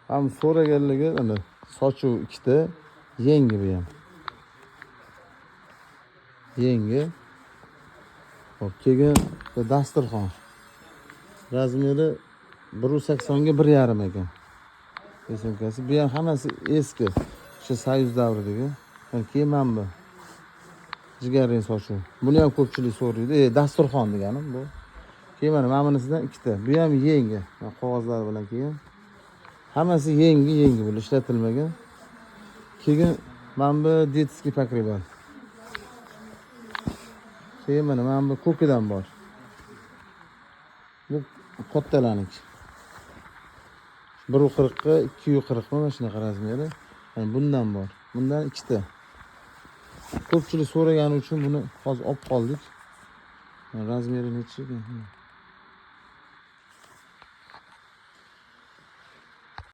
Ham so'raganligi, mana sochuv ikkita, yangi bu ham. Yangi. Hop, keyin bu dasturxon. Размер i 1.80 ga 1.5 ekan. СМК si. Bu ham hammasi eski. O'sha Союз davridagi. Mana, keyin mana bu. Jigarrang sochuv. Buni ham ko'pchilik so'raydi. Dasturxon deganim bu. Keyin mana bunisidan ikkita. Bu ham yangi. Mana, qog'ozlari bilan kelgan. Hammasi yangi, yangi, bular ishlatilmagan. Keyin mana bu детский покрывал. Keyin mana bu ko'kidan bor. Bu kattalarniki. 1.40 ga 2.40 mana shunaqa размер i. Mana bundan bor. Bundan ikkita. Ko'pchilik so'ragani uchun buni hozir olib qoldik. Mana, размер i necha ekan?